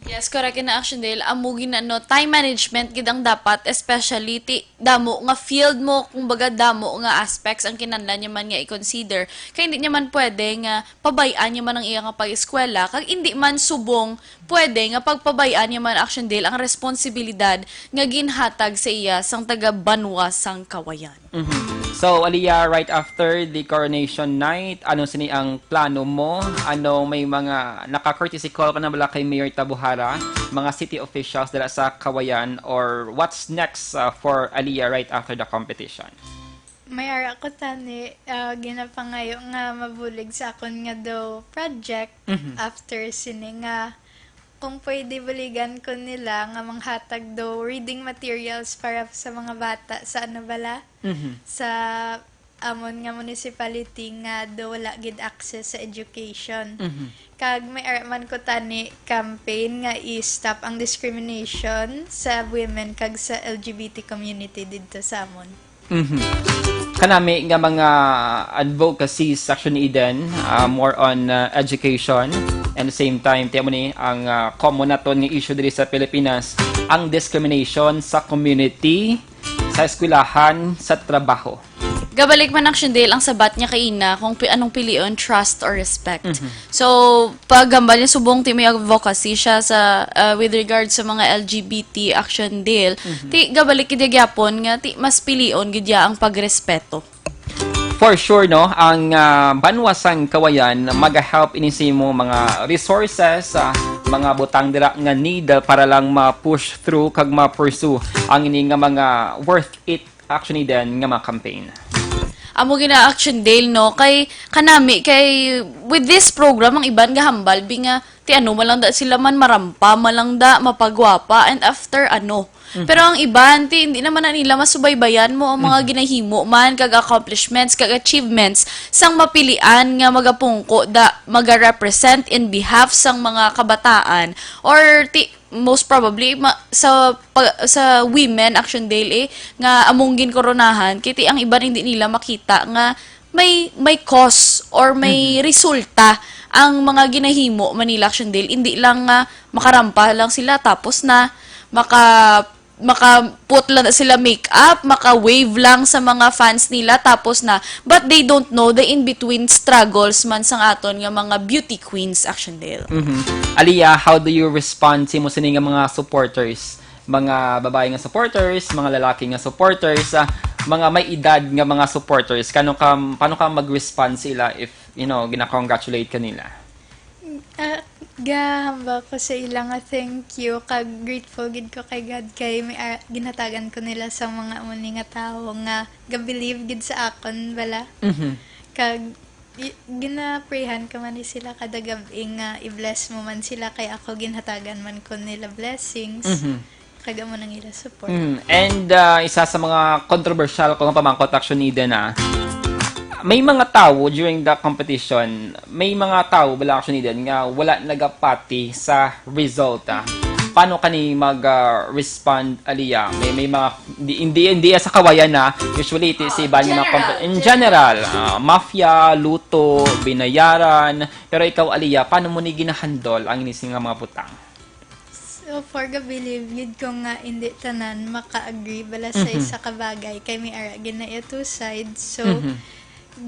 Yes, correct na, Action Dale. Amo gid na, no, time management gid ang dapat, especially ti damo nga field mo, kumbaga damo nga aspects ang kinahanglan niya man nga i-consider. Kay hindi niya man pwede nga pabay-an niya man ang iya nga pag-eskwela, kag hindi man subong pwede nga pagpabay-an niya man, Action Dale, ang responsibilidad nga ginhatag sa iya sang taga banwa sang Cauayan. Mhm. So, Aliyah, right after the coronation night, ano sini ang plano mo? Ano, may mga naka-courtesy call ka na bala kay Mayor Tabuhara, mga city officials dala sa Cauayan, or what's next, uh, for Aliyah right after the competition? May ara ko tani, ah, ginapangayo nga mabulig sa akon nga daw project Mhm. after sini nga kung pwede buligan ko nila nga manghatag daw reading materials para sa mga bata sa ano bala? Mhm. Sa amon nga municipality nga daw wala gid access sa education. Mhm. Kag may ara man ko tani campaign nga i-stop ang discrimination sa women kag sa L G B T community didto sa amon. Mhm. Kanami nga mga advocacy section, Eden, uh, more on, uh, education, and the same time, tiyan mo ni ang, uh, common naton nga issue diri sa Pilipinas, ang discrimination sa community, sa eskwelahan, sa trabaho. Gabalik man, Action Dale, ang sabat niya kaina kung pi-, anong pilion, trust or respect. Mhm. So, paghambal niya subong ti may advocacy siya sa, uh, with regard sa mga L G B T, Action Dale, Mhm. ti gabalik gid gyapon nga ti mas pilion gid ya ang pagrespeto. For sure, no, ang, ah, banwa sang Cauayan maga-help ini sa imo mga resources, ah, mga butang dira nga need para lang ma-push through kag ma-pursue ang ini nga mga worth it, actually, din nga mga campaign. Amo gina, Action Dale, no, kay kanami, kay with this program ang iban gahambal bi nga ti ano man lang da sila man, marampa man lang da, mapagwapa, and after ano. Mhm. Pero ang iban, ti, hindi naman na nila masubaybayan mo ang mga Mhm. ginahimo man, kag accomplishments, kag achievements sang mapilian nga magapungko da, maga-represent in behalf sang mga kabataan, or ti, most probably ma-, sa pa-, sa women, Action Dale, eh, nga among ginkoronahan, kay ti ang iban hindi nila makita nga may, may cause or may Mhm. resulta ang mga ginahimo man nila, Action Dale. Hindi lang nga makarampa lang sila, tapos na, maka-, maka-put lang sila makeup, maka-wave lang sa mga fans nila, tapos na. But they don't know the in-between struggles man sang aton nga mga beauty queens, Action Dale. Mhm. Aliyah, how do you respond sa imo sini nga mga supporters? Mga babae nga supporters, mga lalaki nga supporters, ah, mga may edad nga mga supporters. Kano ka, paano ka mag-respond sila if, you know, gina-congratulate ka nila? Ah, gahambal ko sa ila nga thank you, kag grateful gid ko kay God kay may ara-, ginhatagan ko nila sa mga amo ni nga tawo nga ga-believe gid sa akon bala. Mhm. Kag i-, ginaprayhan ko man ni sila kada gab-i nga i-bless mo man sila kay ako ginhatagan man ko nila blessings. Mhm. Kag amo nang ila support. Mm, and, ah, isa sa mga controversial ko nga pamangkot, Action Eden, ah, may mga tawo during the competition, may mga tawo bala, Action Eden, nga wala nagapati sa result, ah. Paano kani mag, ah, respond, Aliyah? May, may mga, hindi, hindi, hindi sa kawayan na, usually, it is Ah, iban nga mga general, comp-, in general. General, ah, mafia, luto, binayaran. Pero ikaw, Aliyah, paano mo ni ginahandle ang ining nga mga butang? So far, ga-believe gid ko nga hindi tanan maka-agree bala sa Mhm. isa ka bagay, kay may ara gid na iya two sides. So, Mhm.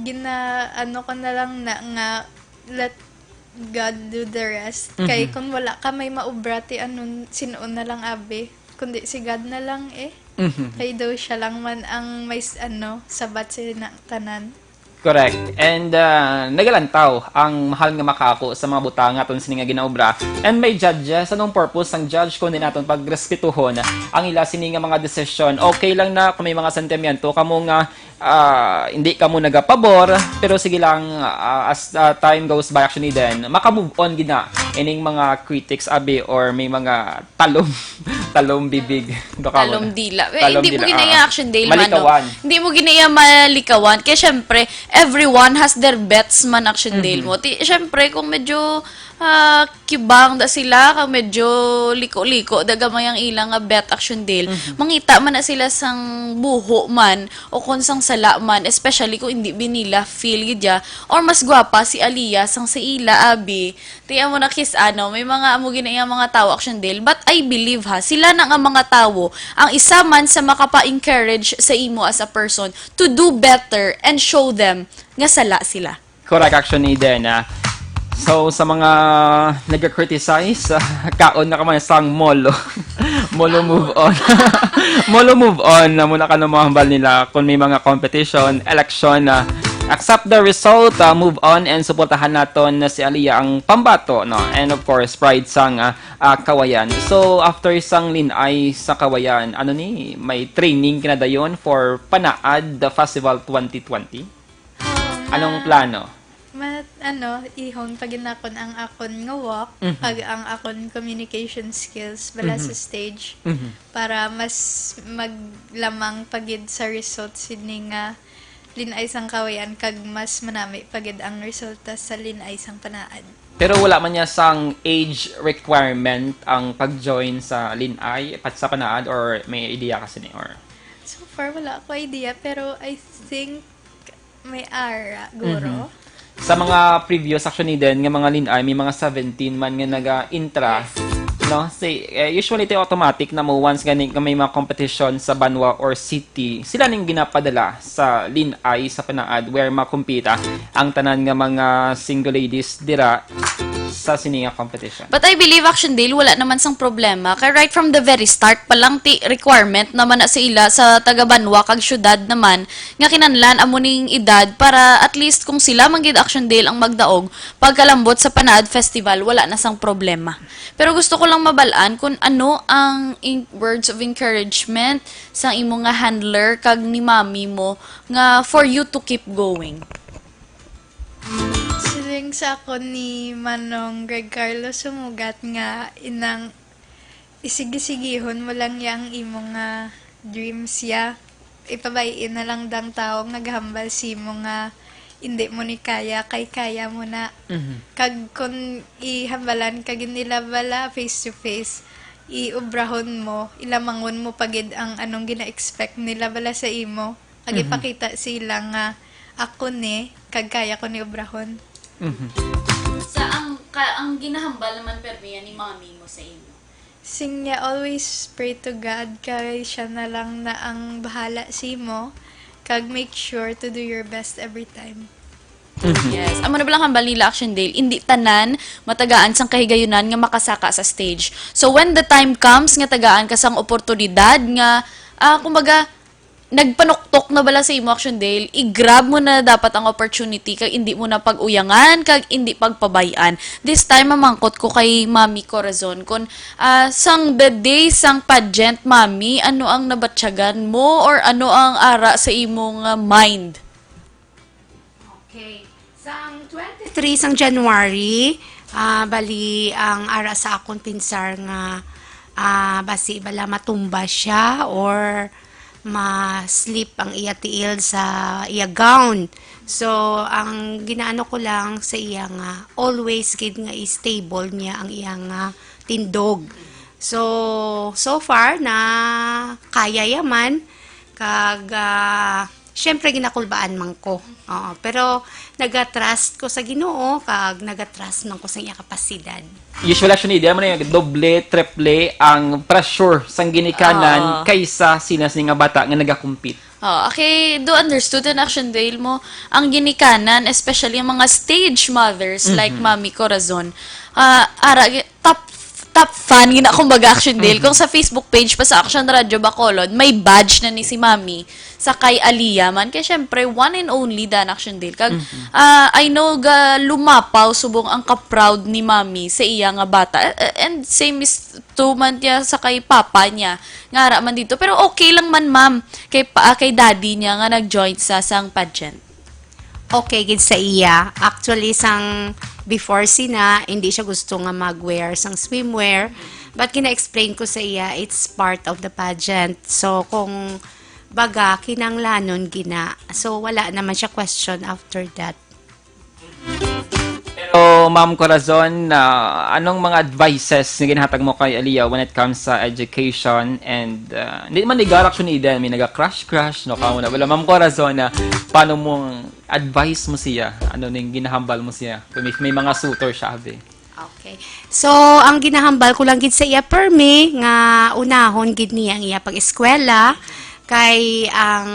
gina-, ano ko na lang na nga, let God do the rest. Kay Mhm. kung wala ka may maubra, ti ano, sin-o na lang abi, kundi si God na lang eh. Mhm. Kay daw siya lang man ang may s-, ano, sabat sa na-, tanan. Correct. And, ah, nagalantaw ang mahal nga makaako sa mga butang aton sini nga ginaobra. And may judges, anong purpose sang judge kung di naton pagrespetuhon ang ila sini nga mga desisyon? Okay lang na kung may mga sentimiento kamo nga, ah, hindi kamo nagapabor, pero sige lang, ah, as, ah, time goes by, Action Eden, maka-move on gid na ining mga critics, abi, or may mga talom, talom bibig. Talom dila. Eh, hindi mo ginaiya, Action Dale, mano. Malikawan. Hindi mo ginaiya malikawan. Kaya syempre, everyone has their bets man, Action Dale, mo. Ti, syempre, kung medyo, ah, kibang da sila, kung medyo liko-liko, da gamay ang ilang nga bet, Action Dale, mangita man na sila sang buho man, o kung sang sala man, especially kung hindi binila feel gid ya, or mas gwapa si Aliyah sang sa ila, abi. Ti amo na, Kiss, ano, may mga amo gina iya mga tawo, Action Dale. But I believe, ha, sila na nga mga tawo ang isa man sa makapa-encourage sa imo as a person to do better and show them nga sala sila. Correct, Action Eden, ah. So, sa mga nag-criticize, ah, kaon na ka man sang molo. Molo move on. Molo move on. Amo na ka no mahambal nila kung may mga competition, election, ah, accept the result, ah, move on, and suportahan naton na si Aliyah ang pambato, no? And of course, pride sang, ah, ah, Kawayan. So, after sang Lin-ay sa Kawayan, ano ni, may training kinadayon for Panaad the Festival twenty twenty? Oo, Anong ma-, plano? Ma-, ano, ihon pa gid nakon ang akon nga walk, Mhm. kag ang akon communication skills bala sa Mhm. stage Mhm. para mas maglamang pa gid sa result sini nga Lin-ay sang Kawayan, kag mas manami pa gid ang resulta sa Lin-ay sang Panaad. Pero wala man niya sang age requirement ang pag-join sa Lin-ay, pat-, sa Panaad, or may idea ka sini, or? So far, wala ako idea, pero I think may ara, guro. Mhm. Sa mga previous, Action Eden, nga mga Lin-ay, may mga seventeen man nga naga-intra, Yes. no? Say, eh, usually, ti automatic na mo, once gani nga may mga competition sa banwa or city, sila ning ginapadala sa Lin-ay sa Panaad, where makumpita ang tanan nga mga single ladies dira sa sini nga competition. But I believe, Action Dale, wala naman sang problema. Kay right from the very start pa lang, ti requirement naman na sa ila sa taga-banwa kag syudad naman nga kinahanglan amo ning edad para at least kung sila man gid, Action Dale, ang magdaog pagkalambot sa Panaad Festival, wala na sang problema. Pero gusto ko lang mabal-an kung ano ang in-, words of encouragement sang imo nga handler kag ni mami mo nga for you to keep going. Siling sa akon ni Manong Greg Carlos Sumugat nga inang isigi-sigihon mo lang ya ang imo nga dreams ya. Ipabay-i na lang dang tawo nga gahambal simo nga indi mo ni kaya, kay kaya mo na. Mhm. Kag kon ihambalan ka gid nila bala face to face, iobrahon mo, ilamangon mo pa gid ang anong gina-expect nila bala sa imo. Kag Mhm. ipakita sila nga ako ni, kag kaya ko ni obrahon. Mhm. Sa ang ka-, ang ginahambal naman permi yan ni mami mo sa imo. Sing niya, always pray to God, kay siya na lang na ang bahala sa imo, kag make sure to do your best every time. Mhm. Yes. Amo na bala ang hambal nila, Action Dale. Hindi tanan matagaan sang kahigayunan nga makasaka sa stage. So, when the time comes nga tagaan ka sang oportunidad nga, ah, kumbaga, nagpanuktok na bala sa imo, Action Dale, i-grab mo na dapat ang opportunity, kag indi mo na pag-uyangan, kag indi pagpabay-an. This time, mamangkot ko kay Mami Corazon, kun, ah, sang the day sang pageant, Mami, ano ang nabatyagan mo or ano ang ara sa imong, ah, mind? Okay. Sang twenty-three sang January, ah, bali ang ara sa akon pinsar nga, ah, basi bala matumba siya or ma-slip ang iya tiil sa iya gown. So, ang ginaano ko lang sa iya nga always gid nga i-stable niya ang iya nga tindog. So, so far na kaya ya man kag, ah, syempre ginakulbaan man ko. Oo, pero nagatrust ko sa Ginoo kag nagatrust man ko sa iya kapasidad. Usually, actually, di man yung doble, triple ang pressure sang ginikanan Oo. kaysa sina sini nga bata nga nagakompete. Oh, okay, do understood and, Action Dale, mo ang ginikanan, especially ang mga stage mothers like Mhm. Mami Corazon. Ah, ara, gi-, top top fan gina, kumbaga, Action Dale. Mhm. Kung sa Facebook page pa sa Action Radio Bacolod, may badge na ni si Mami sa kay Aliyah man. Kay syempre, one and only dan, Action Dale. Kag, Mhm. ah, I know ga lumapaw subong ang ka-proud ni Mami sa iya nga bata. A-, a-, and same is to man niya sa kay papa niya. Nga ara man dito. Pero okay lang man, ma'am, kay pa, kay daddy niya nga nag-join sa sang pageant. Okay gid sa iya. Actually, sang before sina, hindi siya gusto nga mag-wear sang swimwear. But gina-explain ko sa iya, it's part of the pageant. So, kung baga, kinanglanon gina. So, wala naman siya question after that. Pero, Ma'am Corazon, ah, anong mga advices nga ginahatag mo kay Aliyah when it comes sa education? And, ah, hindi man ligaw, actually, Eden, may naga-crush-crush, no? Kamo na. Wala, Ma'am Corazon, na paano mong advice mo siya? Ano ning ginahambal mo siya? Kung may, may mga suitor siya, abi. Okay. So, ang ginahambal ko lang gid sa iya, permi, nga unahon gid niya ang iya pag-eskwela, kay ang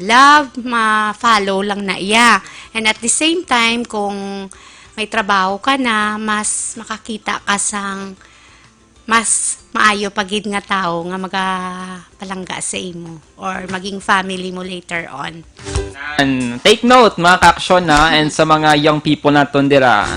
love, ma-follow lang na iya. And at the same time, kung may trabaho ka na, mas makakita ka sang mas maayo pa gid nga tawo nga magapalangga sa imo or maging family mo later on. And take note, mga ka-aksyon, na, and sa mga young people naton dira,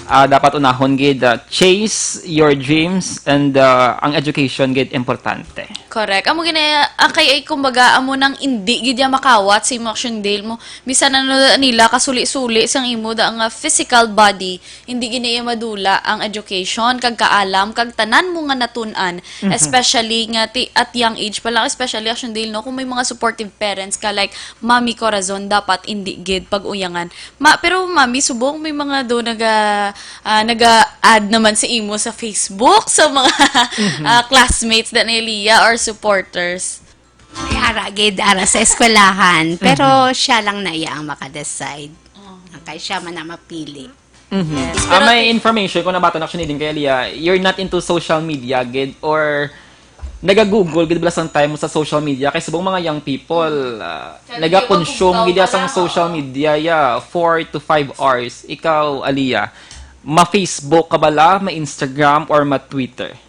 ah, dapat unahon gid, ah, chase your dreams and, ah, ang education gid importante. Correct. Amo gina, ah, kay, ay, kumbaga, amo nang indi gid ya makawat sa imo, Action Dale, mo. Bisan ano nila, kasuli-suli sang imo da nga physical body, hindi gid na iya madula ang education, kag kaalam, kag tanan mo nga natun-an, Mhm. especially nga ti, at young age pa lang, especially, Action Dale, no, kung may mga supportive parents ka, like Mami Corazon, dapat indi gid pag-uyangan. Ma, pero, Mami, subong may mga do naga, ah, naga-add naman sa imo sa Facebook, sa mga, Mhm. ah, classmates da ni Aliyah or supporters. Ay, ara gid, ara sa eskwelahan, pero Mhm. siya lang na iya ang maka-decide. Oh. Kay siya man ang mapili. Mhm. Yes, Ah, pero may ti- information ko nabaton, actually, din kay Aliyah, you're not into social media gid, or naga-google gid bala sang time mo sa social media? Kay subong mga young people, ah, Kaya naga-consume di gid ya sang mapugtaw ka social lang, oh. media, yeah, four to five hours. Ikaw, Aliyah, ma-Facebook ka bala, ma-Instagram, or ma-Twitter?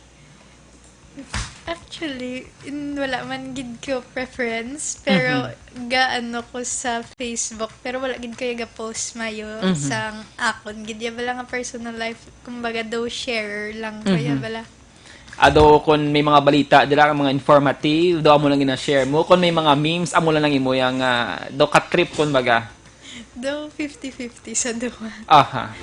Actually, in, wala man gid ko preference, pero Mhm. ga-ano ko sa Facebook, pero wala gid ko ga-post mayo Mhm. sang akon gid ya bala nga personal life. Kumbaga, daw sharer lang ko ya Mhm. bala. Ado, kung may mga balita dira, mga informative, daw amo lang gina-share mo. Kung may mga memes, amo lang imo yang, ah, daw ka-trip, kumbaga. Daw fifty fifty sa duha. Aha.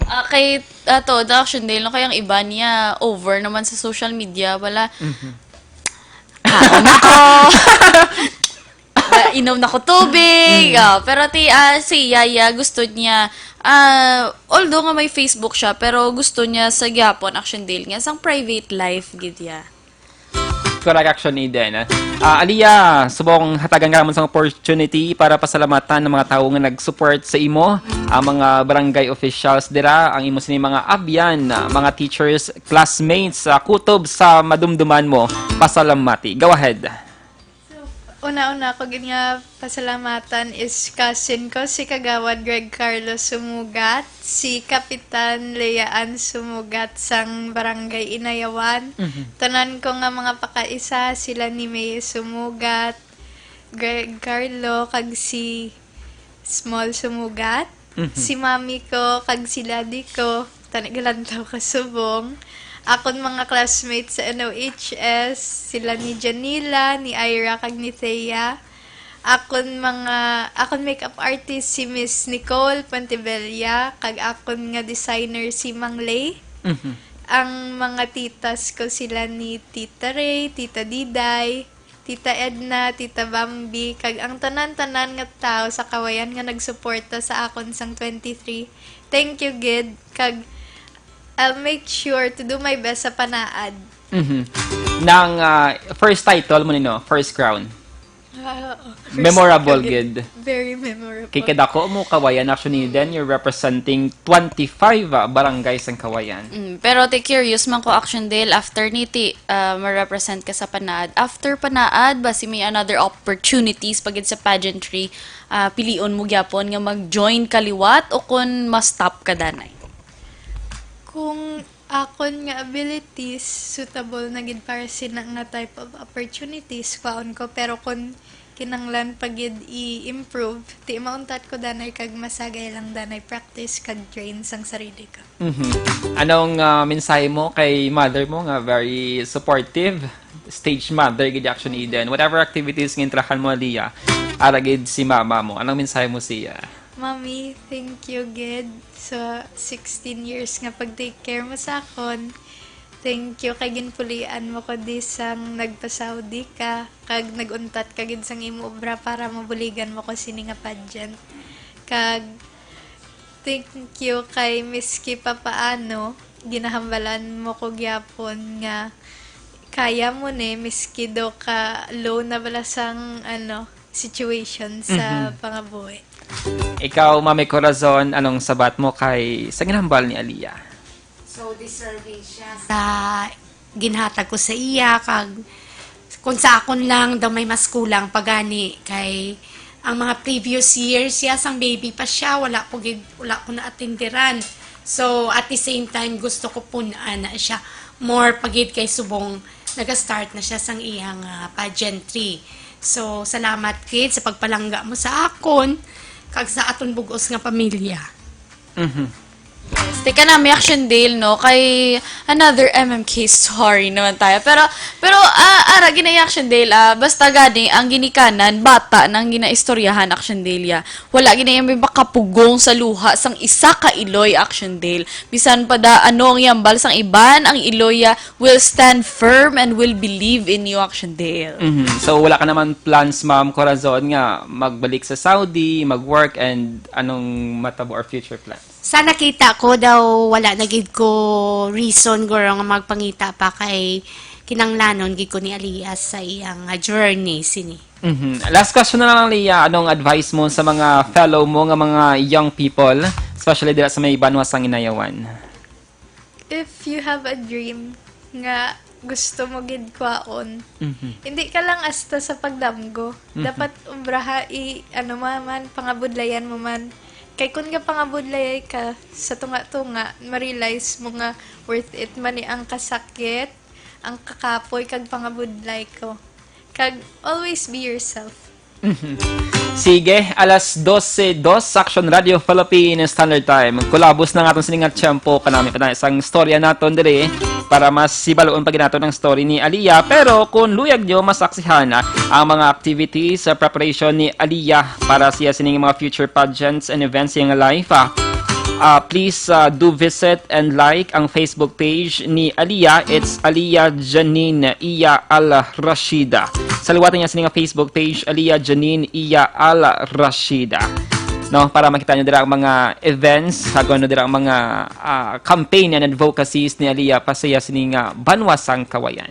Ah, kay, ah, to, the, Action Dale, no, kay ang iba niya over naman sa social media, wala. Mhm. Kaon ako. Ba, inom na ko tubig. Mm. Ah, pero ti, ah, si Yaya, gusto niya, ah, although nga may Facebook siya, pero gusto niya sa gyapon, Action Dale, nga sang private life gid ya. Correct, Action Eden, ah. Ah, Aliyah, subong hatagan ka naman sa opportunity para pasalamatan ang mga tawo nga nag-support sa imo, ang mga barangay officials dira, ang imo sini mga abyan, ah, mga teachers, classmates, ah, kutob sa madumduman mo. Pasalamati. Go ahead. So, una-una ko gid nga pasalamatan is cousin ko, si Kagawad Greg Carlos Sumugat, si Kapitan Lea Ann Sumugat sang Barangay Inayawan. Mhm. Tanan ko nga mga pakaisa, sila ni May Sumugat, Greg Carlo, kag si Small Sumugat. Mhm. Si mami ko, kag si daddy ko. Tani galantaw ka subong. Akon mga classmates sa N O H S, sila ni Janila, ni Ira, kag ni Thea. Akon mga, akon makeup artist si Miss Nicole Pontebella, kag akon nga designer si Mang Lay. Mhm. Ang mga titas ko sila ni Tita Ray, Tita Diday, Tita Edna, Tita Bambi, kag ang tanan-tanan nga tawo sa Kawayan nga nagsuporta sa akon sang twenty-three. Thank you gid, kag I'll make sure to do my best sa panaad. Mhm. Nang, ah, first title mo ni, no? First crown. Ah, oo. First Memorable crown. Gid. Very memorable. Kay kadako mo, Kawayan, actually, then you're representing twenty-five, ah, barangays ang Kawayan. Mm, pero ti curious man ko, Action Dale, after ni ti, ah, ma-represent ka sa panaad. After panaad, basi may another opportunities pa gid sa pageantry, ah, pilion mo gyapon nga mag-join ka liwat o kon ma-stop ka danay? Kung akon nga abilities suitable na gid para sina nga type of opportunities, kwaon ko. Pero kung kinanglan pa gid i-improve, ti mauntat ko danay kag masagay lang danay practice kag train sang sarili ko. Mhm. Anong, ah, mensahe mo kay mother mo nga very supportive? Stage mother gid, Action Eden. Whatever activities nga intrahan mo, Aliyah, ara gid si mama mo. Anong mensahe mo siya? Mommy, thank you gid sa sixteen years nga pag-take care mo sa akon. Thank you kay ginpulian mo ko di sang nagpa-Saudi ka, kag nag-untat ka gid sang imo obra para mabuligan mo ko sini nga pageant. Kag thank you kay miski papaano, ginahambalan mo ko gyapon nga kaya mo ni, miski daw ka low na bala sang, ano, situation sa Mhm. pangabuhi. Ikaw, Mami Corazon, anong sabat mo kay sa ginhambal ni Aliyah? So, deserving siya sa ginhatag ko sa iya, kag kung sa akon lang daw may mas kulang pa gani, kay ang mga previous years, siya sang baby pa siya, wala ko gid, wala ko naatenderan. So, at the same time, gusto ko pun-an na siya more pa gid kay subong naga-start na siya sang iyang, ah, pageantry. So, salamat gid sa pagpalangga mo sa akon kag sa aton bug-os nga pamilya. Mhm. Yes. Tika na, may Action Dale, no? Kay another M M K story naman tayo. Pero, pero, ah, ara, ginay Action Dale, ah, basta gani, ang ginikanan, bata nang ginaistoryahan, Action Dale, ya. Wala gid na may makapugong sa luha sang isa ka iloy, Action Dale. Bisan pa da ano ang yambal sang iban, ang iloy, ah, will stand firm and will believe in you, Action Dale. Mhm. So, wala ka naman plans, Ma'am Corazon, nga magbalik sa Saudi, mag-work, and anong matabo or future plans? Sa nakita ko daw, wala na gid ko reason guro nga magpangita pa kay kinanglanon gid ko ni Aliyah sa iyang, ah, journey sini. Mhm. Last question na lang, Leah. Anong advice mo sa mga fellow mo nga mga young people, especially dira sa may banwa sang Inayawan? If you have a dream nga gusto mo gid kwaon, Mhm. hindi ka lang asta sa pagdamgo. Mhm. Dapat obraha i-, ano man, man, pangabudlayan mo man. Kay kun gapangabudlay ka sa tunga-tunga, ma-realize mo nga worth it man ni ang kasakit, ang kakapoy, kag pangabudlay ko. Kag always be yourself. Mhm. Sige, alas dose dos, Action Radio Philippine Standard Time. Kulabos na nga aton sini nga tiyempo, kanami pa na isang storya naton diri para mas hibaluon pa gid naton ang story ni Aliyah. Pero kung luyag nyo masaksihan, ah, ang mga activities, ah, preparation ni Aliyah para siya sining mga future pageants and events sa iyang life, ah, ah, please, ah, do visit and like ang Facebook page ni Aliyah. It's Aliyah Janine Iya Al Rashida. Sa liwat niya sini nga Facebook page, Aliyah Janine Iya Al Rashida. No, para makita niyo dira ang mga events, kag ano dira ang mga, ah, campaign and advocacies ni Aliyah pa sa iya sini nga banwa sang Kawayan.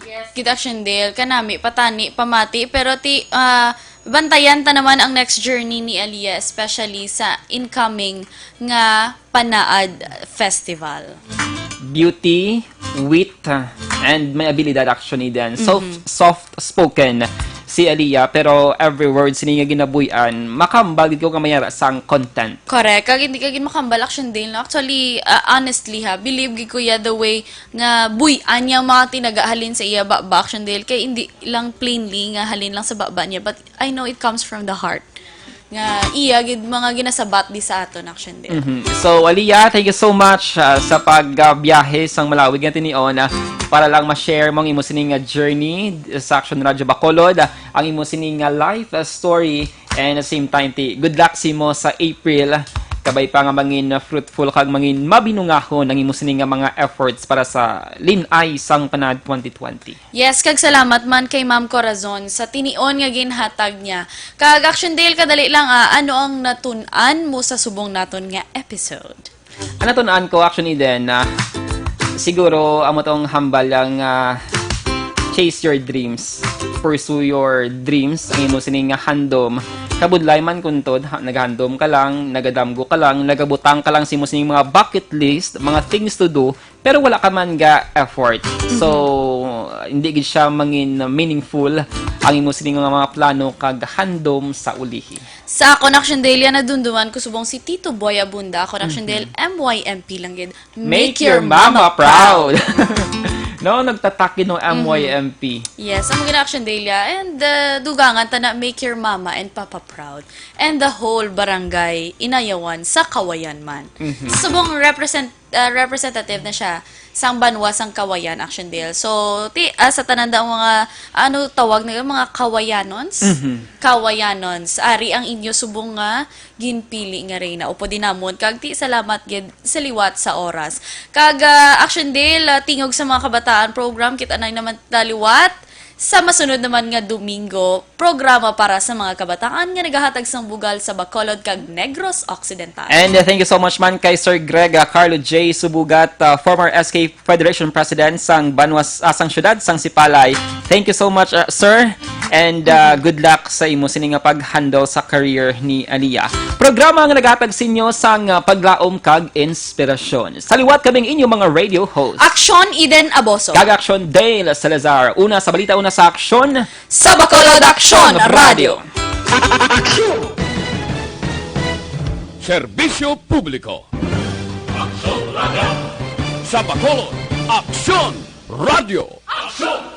Yes, gid Action Dale, kanami patani pamati, pero ti, ah, bantayan ta naman ang next journey ni Aliyah, especially sa incoming nga Panaad Festival. Beauty, wit, and may abilidad actually din. Soft, Mhm. soft spoken. si Aliyah, pero every word sini nga ginabuy-an, makahambal gid ko nga may ara sang content. Correct. Kag hindi ka gid makahambal, Action Dale, no? Actually, uh, honestly ha, believe gid ko ya the way nga buy-an niya ang mga tinaga halin sa iya baba, Action Dale, kay hindi lang plainly nga halin lang sa baba niya, but I know it comes from the heart. Nga iya gid mga ginasabat di sa aton, Action Dale. Mhm. So, Aliyah, thank you so much ah, sa pagbiyahe sang malawig nga tinion ah, para lang ma-share mo ang imo sining nga journey sa Action Radyo Bacolod, ah, ang imo sining nga life ah, story, and at the same time, ti, good luck sa imo sa April. Kabay pa nga mangin ah, fruitful kag mangin mabinungahon ang imo sining nga mga efforts para sa Lin-ay sang Panad twenty twenty. Yes, kag salamat man kay Ma'am Corazon sa tinion nga ginhatag niya. Kag Action Dale, kadali lang ah, ano ang natun-an mo sa subong naton nga episode? Ang natun-an ko, actually, din na siguro amo tong hambal lang ah, chase your dreams, pursue your dreams, ang imo sining nga handom. Kabudlay man kuntod, ha, naghandom ka lang, nagadamgo ka lang, nagabutang ka lang sa imo sining mga bucket list, mga things to do, pero wala ka man ga effort. So, hindi gid siya mangin meaningful ang imo sining nga mga plano kag handom sa ulihi. Sa akon, Action Dale, ya nadumduman ko subong si Tito Boy Abunda. Akon, Action Dale, M Y M P lang gid. Make your mama proud. No, nagtatak gid no M Y M P. Yes, amo gid na, Action Dale, ya. And uh, dugangan ta na, make your mama and papa proud. And the whole barangay Inayawan sa Kawayan man. Subong represent, uh, representative na siya sang banwa sang Kawayan, Action Dale. So, ti, ah, sa tanan daw mga, ano tawag na yun, mga Kawayanons? Kawayanons. Ari ang inyo subong nga ginpili nga reyna. Upod din namon, kag ti salamat gid sa liwat sa oras. Kag ah, Action Dale, ah, tingog sa mga kabataan program, kita na naman ta liwat sa masunod naman nga Domingo, programa para sa mga kabataan nga nagahatag sang bugal sa Bacolod kag Negros Occidental. And uh, thank you so much man kay Sir Greg uh, Carlo J Subugat, uh, former S K Federation President sang Banwa, ah, sang Siyudad sang Sipalay. Thank you so much, uh, sir. And uh, good luck sa imo sini nga pag-handle sa career ni Aliyah. Programa nga naghatag sa inyo sang uh, paglaom kag inspirasyon. Sa liwat, kaming inyo mga radio host. Action Eden Aboso. Kag Action Dale Salazar. Una sa balita, una sa aksyon. Sa Bacolod Aksyon Radio. Serbisyo publiko. Aksyon Radio. Sa Bacolod, Aksyon Radio. Aksyon